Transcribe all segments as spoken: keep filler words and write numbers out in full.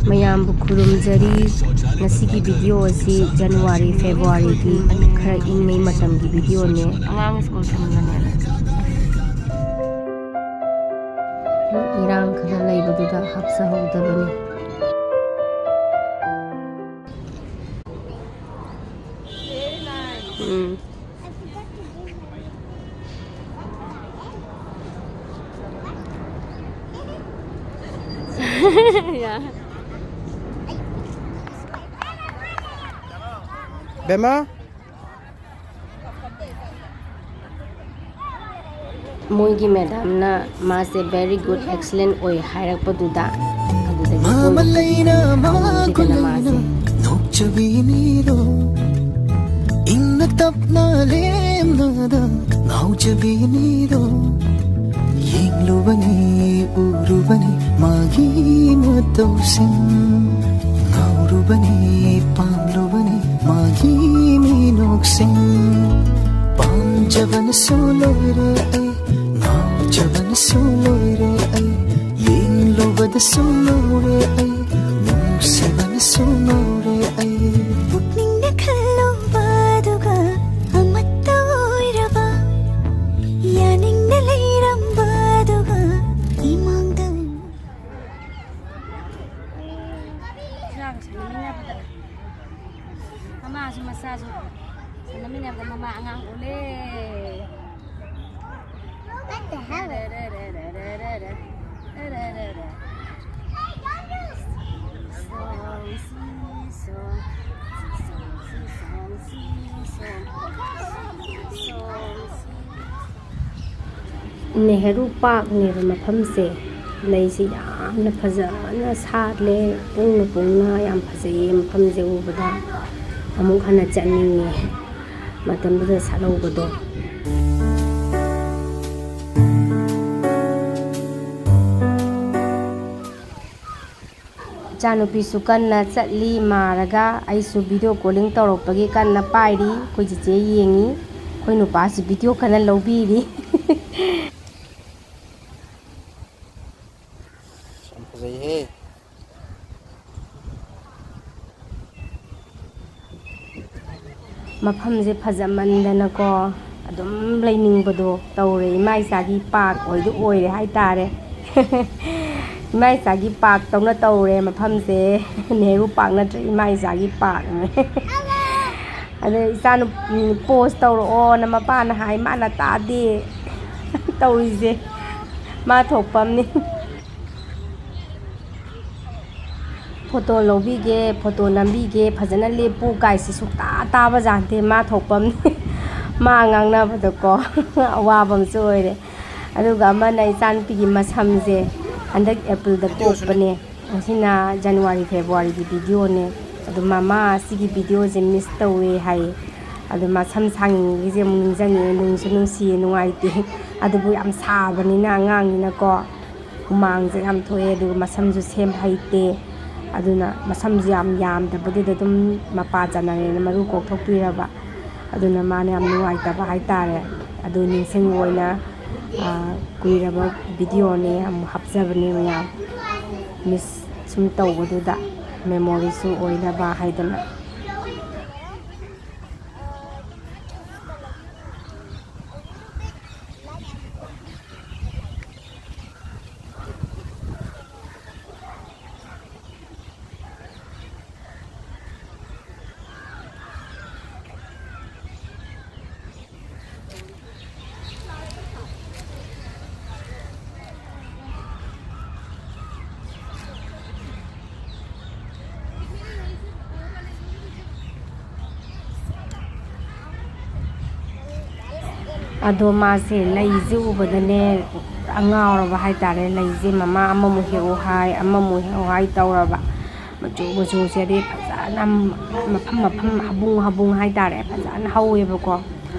ꯃꯌꯥꯝꯕꯨ ꯈꯨꯔꯨꯝꯖꯔꯤ꯫ ꯉꯁꯤꯒꯤ ꯚꯤꯗꯤꯑꯣ ꯑꯁꯤ ꯖꯅꯋꯥꯔꯤ, ꯐꯦꯕ꯭ꯔꯨꯋꯥꯔꯤꯒꯤ ꯈꯔ ꯏꯪꯉꯩ ꯃꯇꯝꯒꯤ ꯚꯤꯗꯤꯑꯣꯅꯦ꯫ ꯑꯉꯥꯡ ꯁ꯭ꯀꯨꯜ ꯊꯤꯟꯕꯅꯦꯕ꯫ ꯏꯔꯥꯡ ꯈꯔ ꯂꯩꯕꯗꯨꯗ ꯍꯥꯞꯆꯍꯧꯗꯕꯅꯤ꯫ ꯎꯝ꯫ ꯕꯦꯝꯃ? ꯃꯣꯏꯒꯤ ꯃꯦꯗꯥꯝꯅ ꯃꯥꯁꯦ very good, excellent ꯑꯣꯏ ꯍꯥꯏꯔꯛꯄꯗꯨꯗ, ꯑꯗꯨꯗꯒꯤ ꯃꯥꯃ ꯀꯣꯏꯕ ꯂꯩꯅ ꯃꯥ ꯐꯪꯍꯧꯗꯦꯗꯅ ꯃꯥꯁꯦ꯫ ꯒꯨꯂꯩꯅ ꯅꯣꯛꯆꯕꯤꯅꯤꯗꯣ, ꯏꯪꯅ ꯇꯞꯅ ꯂꯦꯝꯅꯗ ꯉꯥꯎꯖꯕꯤꯅꯤꯗꯣ꯫ ꯌꯦꯡꯂꯨꯕꯅꯤ, ꯎꯔꯨꯕꯅꯤ ꯃꯥꯒꯤ ꯃꯇꯧꯁꯤꯡ, ꯉꯥꯎꯔꯨꯕꯅꯤ, ꯄꯥꯝꯂꯨꯕꯅꯤ ꯃꯥꯒꯤ ꯃꯤꯅꯣꯛꯁꯤꯡ꯫ ꯄꯥꯝꯖꯕꯅꯁꯨ ꯂꯣꯏꯔꯦ ꯑꯩ, ꯉꯥꯎꯖꯕꯅꯁꯨ ꯂꯣꯏꯔꯦ ꯑꯩ, ꯌꯦꯡꯂꯨꯕꯗꯁꯨ ꯉꯥꯎꯔꯦ ꯑꯩ, ꯅꯨꯡꯁꯤꯕꯅꯁꯨ ꯉꯥꯎꯔꯦ ꯑꯩ꯫ ꯄꯨꯛꯅꯤꯡꯅ ꯈꯜꯂꯨꯕꯗꯨꯒ ꯑꯃꯠꯇ ꯑꯣꯏꯔꯕ, ꯌꯥꯅꯤꯡꯅ ꯂꯩꯔꯝꯕꯗꯨꯒ ꯏꯃꯥꯡꯗ꯫ ꯃꯃꯥꯁꯨ ꯃꯆꯥꯁꯨ ꯁꯥꯟꯅꯃꯤꯟꯅꯕꯗ ꯃꯃꯥ ꯑꯉꯥꯡ ꯑꯣꯜꯂꯦ꯫ What the hell? ꯅꯦꯍꯔꯨ ꯄꯥꯔꯛꯅꯦꯕ ꯃꯐꯝꯁꯦ꯫ ꯂꯩꯁꯦ ꯌꯥꯝꯅ ꯐꯖꯅ ꯁꯥꯠꯂꯦ, ꯄꯨꯡꯅ ꯄꯨꯡꯅ ꯌꯥꯝ ꯐꯖꯩꯌꯦ꯫ ꯃꯐꯝꯁꯦ ꯎꯕꯗ ꯑꯃꯨꯛ ꯍꯟꯅ ꯆꯠꯅꯤꯡꯉꯦ, ꯃꯇꯝꯗꯨꯗ ꯁꯥꯠꯍꯧꯕꯗꯣ꯫ ꯏꯆꯥꯅꯨꯄꯤꯁꯨ ꯀꯟꯅ ꯆꯠꯂꯤ ꯃꯥꯔꯒ, ꯑꯩꯁꯨ ꯚꯤꯗꯤꯑꯣ ꯀꯣꯂꯤꯡ ꯇꯧꯔꯛꯄꯒꯤ ꯀꯟꯅ ꯄꯥꯏꯔꯤ꯫ ꯑꯩꯈꯣꯏ ꯆꯤꯆꯦ ꯌꯦꯡꯉꯤ, ꯑꯩꯈꯣꯏ ꯅꯨꯄꯥꯁꯨ ꯚꯤꯗꯤꯑꯣ ꯀꯟꯅ ꯂꯧꯕꯤꯔꯤ꯫ ꯌꯥꯝ ꯐꯖꯩꯍꯦ꯫ ꯃꯐꯝꯁꯦ ꯐꯖꯃꯟꯗꯅꯀꯣ, ꯑꯗꯨꯝ ꯂꯩꯅꯤꯡꯕꯗꯣ ꯇꯧꯔꯦ꯫ ꯏꯃꯥ ꯏꯆꯥꯒꯤ ꯄꯥꯔꯛ ꯑꯣꯏꯗꯤ ꯑꯣꯏꯔꯦ ꯍꯥꯏꯇꯥꯔꯦ꯫ ꯏꯃꯥ ꯏꯆꯥꯒꯤ ꯄꯥꯔꯛ ꯇꯧꯅ ꯇꯧꯔꯦ ꯃꯐꯝꯁꯦ꯫ ꯅꯦꯍꯔꯨ ꯄꯥꯔꯛ ꯅꯠꯇ꯭ꯔꯦ, ꯏꯃꯥ ꯏꯆꯥꯒꯤ ꯄꯥꯔꯛꯅꯦ꯫ ꯑꯗ ꯏꯆꯥ ꯅꯨ-, ꯄꯣꯁ ꯇꯧꯔꯛꯑꯣꯅ ꯃꯄꯥꯅ ꯍꯥꯏ, ꯃꯥꯅ ꯇꯥꯗꯦ꯫ ꯇꯧꯔꯤꯁꯦ ꯃꯥ ꯊꯣꯛꯄ ꯑꯃꯅꯤ꯫ ꯐꯣꯇꯣ ꯂꯧꯕꯤꯒꯦ, ꯐꯣꯇꯣ ꯅꯝꯕꯤꯒꯦ, ꯐꯖꯅ ꯂꯦꯞꯄꯨ ꯀꯥꯏꯁꯤ ꯁꯨꯛꯇꯥ ꯇꯥꯕ ꯖꯥꯠ ꯅꯠꯇꯦ꯫ ꯃꯥ ꯊꯣꯛꯄ ꯑꯃꯅꯤ꯫ ꯃꯥ ꯉꯥꯡꯅꯕꯗꯀꯣ ꯑꯋꯥꯕ ꯑꯃꯁꯨ ꯑꯣꯏꯔꯦ꯫ ꯑꯗꯨꯒ ꯑꯃꯅ ꯏꯆꯥꯅꯨꯄꯤꯒꯤ ꯃꯁꯝꯁꯦ ꯍꯟꯗꯛ ꯑꯦꯄ꯭ꯔꯤꯜꯗ ꯀꯣꯛꯄꯅꯦ꯫ ꯉꯁꯤꯅ ꯖꯅꯋꯥꯔꯤ, ꯐꯦꯕꯋꯥꯔꯤꯒꯤ ꯚꯤꯗꯤꯑꯣꯅꯦ꯫ ꯑꯗꯣ ꯃꯃꯥ, ꯁꯤꯒꯤ ꯚꯤꯗꯤꯑꯣꯁꯦ ꯃꯤꯁ ꯇꯧꯋꯦ ꯍꯥꯏꯌꯦ꯫ ꯑꯗꯣ ꯃꯁꯝ ꯁꯥꯡꯉꯤꯉꯩꯒꯤꯁꯦ ꯑꯃꯨꯛ ꯅꯤꯡꯁꯤꯡꯉꯛꯑꯦ, ꯅꯨꯡꯁꯨ ꯅꯨꯡꯁꯤꯌꯦ, ꯅꯨꯡꯉꯥꯏꯇꯦ꯫ ꯑꯗꯨꯕꯨ ꯌꯥꯝ ꯁꯥꯕꯅꯤꯅ ꯑꯉꯥꯡꯅꯤꯅꯀꯣ꯫ ꯍꯨꯃꯥꯡꯁꯦ ꯌꯥꯝ ꯊꯣꯛꯑꯦ, ꯑꯗꯨꯒ ꯃꯁꯝꯁꯨ ꯁꯦꯝꯕ ꯍꯩꯇꯦ꯫ ꯑꯗꯨꯅ ꯃꯁꯝꯁꯨ ꯌꯥꯝ ꯌꯥꯝꯗꯕꯗꯨꯗ ꯑꯗꯨꯝ ꯃꯄꯥ ꯆꯅꯔꯦꯅ ꯃꯔꯨ ꯀꯣꯛꯊꯣꯛꯄꯤꯔꯕ꯫ ꯑꯗꯨꯅ ꯃꯥꯅ ꯌꯥꯝ ꯅꯨꯡꯉꯥꯏꯇꯕ ꯍꯥꯏꯇꯥꯔꯦ꯫ ꯑꯗꯨ ꯅꯤꯡꯁꯤꯡꯕ ꯑꯣꯏꯅ, ꯑ, ꯀꯨꯏꯔꯕ ꯚꯤꯗꯤꯑꯣꯅꯦ, ꯑꯃꯨꯛ ꯍꯥꯞꯆꯕꯅꯦ ꯃꯌꯥꯝ꯫ ꯃꯤꯁ ꯁꯨꯝ ꯇꯧꯕꯗꯨꯗ ꯃꯦꯃꯣꯔꯤꯁꯨ ꯑꯣꯏꯅꯕ ꯍꯥꯏꯗꯅ꯫ ꯑꯗꯣ ꯃꯥꯁꯦ ꯂꯩꯁꯦ ꯎꯕꯗꯅꯦ ꯄꯨꯔꯥ ꯉꯥꯎꯔꯕ ꯍꯥꯏꯇꯥꯔꯦ꯫ ꯂꯩꯁꯦ ꯃꯃꯥ ꯑꯃꯃꯨꯛ ꯍꯦꯛꯎ ꯍꯥꯏ, ꯑꯃꯃꯨꯛ ꯍꯦꯛꯎ ꯍꯥꯏ ꯇꯧꯔꯕ꯫ ꯃꯆꯨ ꯃꯆꯨꯁꯦ ꯑꯗꯩ ꯐꯖꯅ ꯃꯐꯝ ꯃꯐꯝ, ꯍꯥꯕꯨꯡ ꯍꯥꯕꯨꯡ ꯍꯥꯏꯇꯥꯔꯦ, ꯐꯖꯅ ꯍꯧꯋꯦꯕꯀꯣ꯫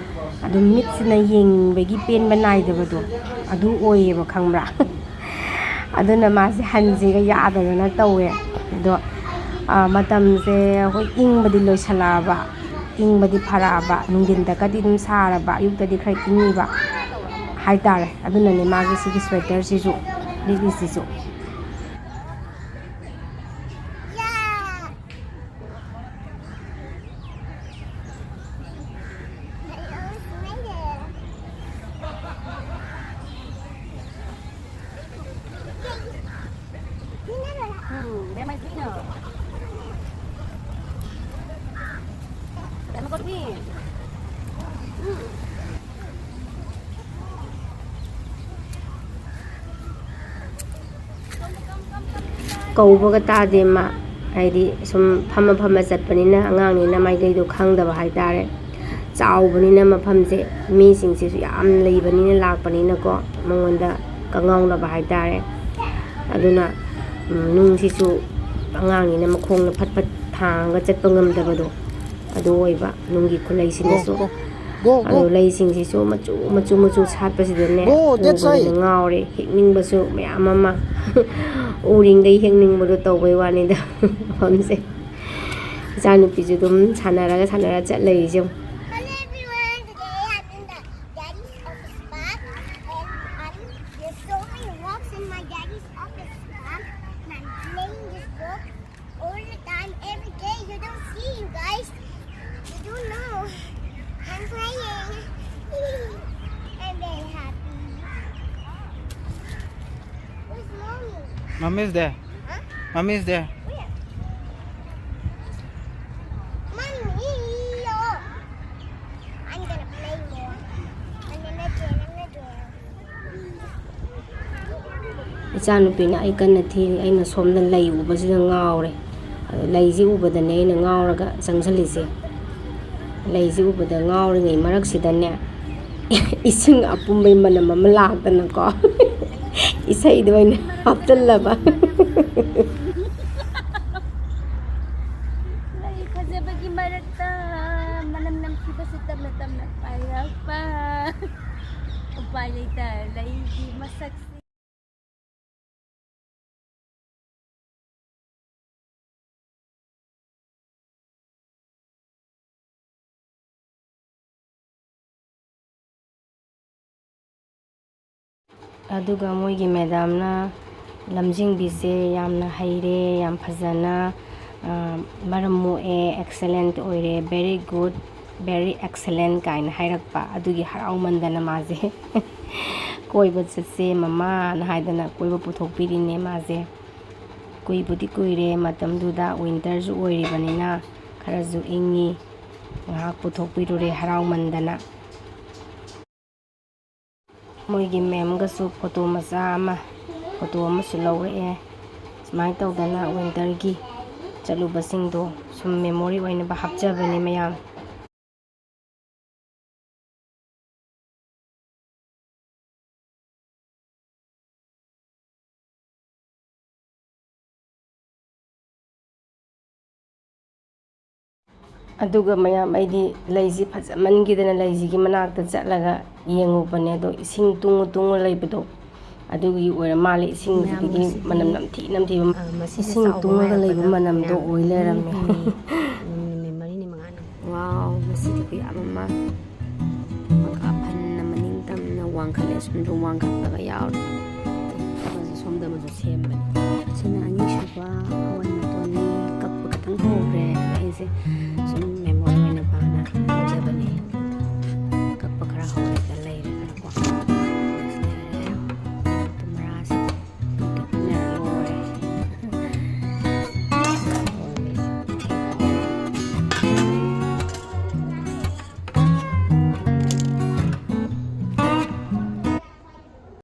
ꯑꯗꯨꯝ ꯃꯤꯠꯁꯤꯅ ꯌꯦꯡꯕꯒꯤ ꯄꯦꯟꯕ ꯅꯥꯏꯗꯕꯗꯣ ꯑꯗꯨ ꯑꯣꯏꯌꯦꯕ, ꯈꯪꯕ꯭ꯔꯥ? ꯑꯗꯨꯅ ꯃꯥꯁꯦ ꯍꯟꯁꯤꯒ ꯌꯥꯗꯗꯅ ꯇꯧꯋꯦ꯫ ꯑꯗꯣ, ꯑ, ꯃꯇꯝꯁꯦ ꯑꯩꯈꯣꯏ ꯏꯪꯕꯗꯤ ꯂꯣꯏꯁꯜꯂꯛꯑꯕ, ꯏꯪꯕꯗꯤ ꯐꯔꯛꯑꯕ, ꯅꯨꯡꯊꯤꯟꯗꯒꯗꯤ ꯑꯗꯨꯝ ꯁꯥꯔꯕ, ꯑꯌꯨꯛꯇꯗꯤ ꯈꯔ ꯏꯪꯉꯤꯕ ꯍꯥꯏꯇꯥꯔꯦ꯫ ꯑꯗꯨꯅꯅꯦ ꯃꯥꯒꯤ ꯁꯤꯒꯤ ꯁ꯭ꯋꯦꯇꯔꯁꯤꯁꯨ ꯂꯤꯠꯂꯤꯁꯤꯁꯨ꯫ Mm, they're my dinner. They're my good meal. Mm. ꯀꯧꯕꯒ ꯇꯥꯗꯦ ꯃꯥ꯫ ꯍꯥꯏꯗꯤ ꯁꯨꯝ ꯐꯝꯃ ꯐꯝꯃ ꯆꯠꯄꯅꯤꯅ, ꯑꯉꯥꯡꯅꯤꯅ ꯃꯥꯏꯀꯩꯗꯣ ꯈꯪꯗꯕ ꯍꯥꯏꯇꯥꯔꯦ꯫ ꯆꯥꯎꯕꯅꯤꯅ ꯃꯐꯝꯁꯦ, ꯃꯤꯁꯤꯡꯁꯤꯁꯨ ꯌꯥꯝ ꯂꯩꯕꯅꯤꯅ, ꯂꯥꯛꯄꯅꯤꯅꯀꯣ, ꯃꯉꯣꯟꯗ ꯀꯉꯥꯎꯅꯕ ꯍꯥꯏꯇꯥꯔꯦ꯫ ꯑꯗꯨꯅ, ꯎꯝ, ꯅꯨꯡꯁꯤꯁꯨ ꯑꯉꯥꯡꯅꯤꯅ ꯃꯈꯣꯡꯅ ꯐꯠ ꯐꯠ ꯊꯥꯡꯉꯒ ꯆꯠꯄ ꯉꯝꯗꯕꯗꯣ, ꯑꯗꯨ ꯑꯣꯏꯕ ꯅꯨꯡꯒꯤ ꯈꯨꯂꯩꯁꯤꯅꯁꯨ꯫ Go, go, go, go. ꯑꯗꯣ ꯂꯩꯁꯤꯡꯁꯤꯁꯨ ꯃꯆꯨ ꯃꯆꯨ ꯃꯆꯨ ꯁꯥꯠꯄꯁꯤꯗꯅꯦ, go, that ꯎꯕꯗꯅꯦ side. ꯉꯥꯎꯔꯦ꯫ ꯍꯦꯛꯅꯤꯡꯕꯁꯨ ꯃꯌꯥꯝ ꯑꯃ꯫ ꯎꯔꯤꯡꯗꯩ ꯍꯦꯛꯅꯤꯡꯕꯗꯣ ꯇꯧꯕꯩ ꯋꯥꯅꯤꯗ ꯃꯐꯝꯁꯦ꯫ ꯏꯆꯥꯅꯨꯄꯤꯁꯨ ꯑꯗꯨꯝ ꯁꯥꯟꯅꯔꯒ ꯁꯥꯟꯅꯔ ꯆꯠ ꯂꯩꯔꯤꯁꯦ ꯌꯦꯡꯉꯨ꯫ Hello everyone, today I'm in the daddy's office park and I'm, there's so many rocks in my daddy's office park and I'm playing this rock all the time, every day. You don't see, you guys. You don't know. I'm playing. I'm very happy. Where's mommy? Mommy is there. Huh? Mommy is there. Where? Mommy. Oh. I'm gonna play more. I'm gonna do, I'm gonna do. ꯏꯆꯥꯅꯨꯄꯤꯅ ꯑꯩ ꯀꯟꯅ ꯊꯦꯡꯉꯤ, ꯑꯩꯅ ꯁꯣꯝꯗ ꯂꯩ ꯎꯕꯁꯤꯗ ꯉꯥꯎꯔꯦ꯫ ꯑꯗꯣ ꯂꯩꯁꯤ ꯎꯕꯗꯅꯦ ꯑꯩꯅ ꯉꯥꯎꯔꯒ ꯆꯪꯁꯤꯜꯂꯤꯁꯦ꯫ ꯂꯩꯁꯤ ꯎꯕꯗ ꯉꯥꯎꯔꯤꯉꯩ ꯃꯔꯛꯁꯤꯗꯅꯦ, ꯏꯁꯤꯡ ꯑꯄꯨꯝꯕꯩ ꯃꯅꯝ ꯑꯃ ꯂꯥꯛꯇꯅꯀꯣ, ꯏꯁꯩꯗ ꯑꯣꯏꯅ ꯍꯥꯞꯆꯜꯂꯕ꯫ ꯂꯩ ꯐꯖꯕꯒꯤ ꯃꯔꯛꯇ ꯃꯅꯝ ꯅꯝꯊꯤꯕꯁꯨ ꯇꯞꯅ ꯇꯞꯅ ꯄꯥꯏꯔꯛꯄ꯫ ꯎꯄꯥꯏ ꯂꯩꯇ ꯂꯩꯒꯤ ꯃꯁꯛꯁꯦ꯫ ꯑꯗꯨꯒ ꯃꯣꯏꯒꯤ ꯃꯦꯗꯥꯝꯅ ꯂꯝꯖꯤꯡꯕꯤꯁꯦ ꯌꯥꯝꯅ ꯍꯩꯔꯦ, ꯌꯥꯝ ꯐꯖꯅ, ꯑ, ꯃꯔꯝ ꯃꯣꯛꯑꯦ, excellent ꯑꯣꯏꯔꯦ, very good, very excellent ꯀꯥꯏꯅ ꯍꯥꯏꯔꯛꯄ꯫ ꯑꯗꯨꯒꯤ ꯍꯔꯥꯎꯃꯟꯗꯅ ꯃꯥꯁꯦ "ꯀꯣꯏꯕ ꯆꯠꯁꯦ ꯃꯃꯥꯅ" ꯍꯥꯏꯗꯅ ꯀꯣꯏꯕ ꯄꯨꯊꯣꯛꯄꯤꯔꯤꯅꯦ ꯃꯥꯁꯦ꯫ ꯀꯨꯏꯕꯨꯗꯤ ꯀꯨꯏꯔꯦ, ꯃꯇꯝꯗꯨꯗ ꯋꯤꯟꯇꯔꯁꯨ ꯑꯣꯏꯔꯤꯕꯅꯤꯅ ꯈꯔꯁꯨ ꯏꯪꯉꯤ꯫ ꯉꯥꯏꯍꯥꯛ ꯄꯨꯊꯣꯛꯄꯤꯔꯨꯔꯦ ꯍꯔꯥꯎꯃꯟꯗꯅ꯫ ꯃꯣꯏꯒꯤ ꯃꯦꯝꯒꯁꯨ ꯐꯣꯇꯣ ꯃꯆꯥ ꯑꯃ, ꯐꯣꯇꯣ ꯑꯃꯁꯨ ꯂꯧꯔꯛꯑꯦ꯫ ꯁꯨꯃꯥꯏꯅ ꯇꯧꯗꯅ ꯋꯤꯟꯇꯔꯒꯤ ꯆꯠꯂꯨꯕꯁꯤꯡꯗꯣ ꯁꯨꯝ ꯃꯦꯃꯣꯔꯤ ꯑꯣꯏꯅꯕ ꯍꯥꯞꯆꯕꯅꯦ ꯃꯌꯥꯝ꯫ ꯑꯗꯨꯒ ꯃꯌꯥꯝ, ꯑꯩꯗꯤ ꯂꯩꯁꯤ ꯐꯖꯃꯟꯈꯤꯗꯅ ꯂꯩꯁꯤꯒꯤ ꯃꯅꯥꯛꯇ ꯆꯠꯂꯒ ꯌꯦꯡꯉꯨꯕꯅꯦ꯫ ꯑꯗꯣ ꯏꯁꯤꯡ ꯇꯨꯡꯉ ꯇꯨꯡꯉ ꯂꯩꯕꯗꯣ, ꯑꯗꯨꯒꯤ ꯑꯣꯏꯔ ꯃꯥꯜꯂꯦ꯫ ꯏꯁꯤꯡꯁꯤꯗꯒꯤ ꯃꯌꯥꯝ, ꯃꯁꯤꯗꯤ, ꯃꯅꯝ ꯅꯝꯊꯤ ꯅꯝꯊꯤꯕ, ꯑ, ꯃꯁꯤꯅ ꯏꯁꯤꯡ ꯆꯥꯎꯕ ꯇꯨꯡꯉꯒ ꯂꯩꯕ ꯃꯥꯜꯂꯦ꯫ ꯃꯅꯝꯗꯣ ꯃꯌꯥꯝ, ꯑꯣꯏ ꯂꯩꯔꯝꯃꯦ꯫ ꯅꯨꯃꯤꯠ ꯍꯨꯝꯅꯤ, ꯅꯨꯃꯤꯠ ꯃꯔꯤꯅꯤ ꯃꯉꯥꯅꯤ꯫ ꯋꯥꯎ, ꯉꯁꯤꯗꯤ ꯈꯨꯌꯥꯝ ꯑꯃ꯫ ꯃꯈꯥ ꯐꯟꯅ ꯃꯅꯤꯡ ꯇꯝꯅ ꯋꯥꯡꯈꯠꯂꯦ, ꯁꯨꯝ ꯁꯨꯝ ꯋꯥꯡꯈꯠꯂꯒ ꯌꯥꯎꯔꯦ꯫ ꯑꯃꯁꯨ ꯁꯣꯝꯗ ꯑꯃꯁꯨ ꯁꯦꯝꯕꯅꯤ꯫ ꯁꯤꯅ ꯑꯅꯤꯁꯨꯕ ꯍꯋꯥꯏ ꯃꯇꯣꯟꯅꯤ꯫ ꯀꯛꯄ ꯈꯇꯪ ꯍꯧꯔꯦ꯫ ꯑꯩꯁꯦ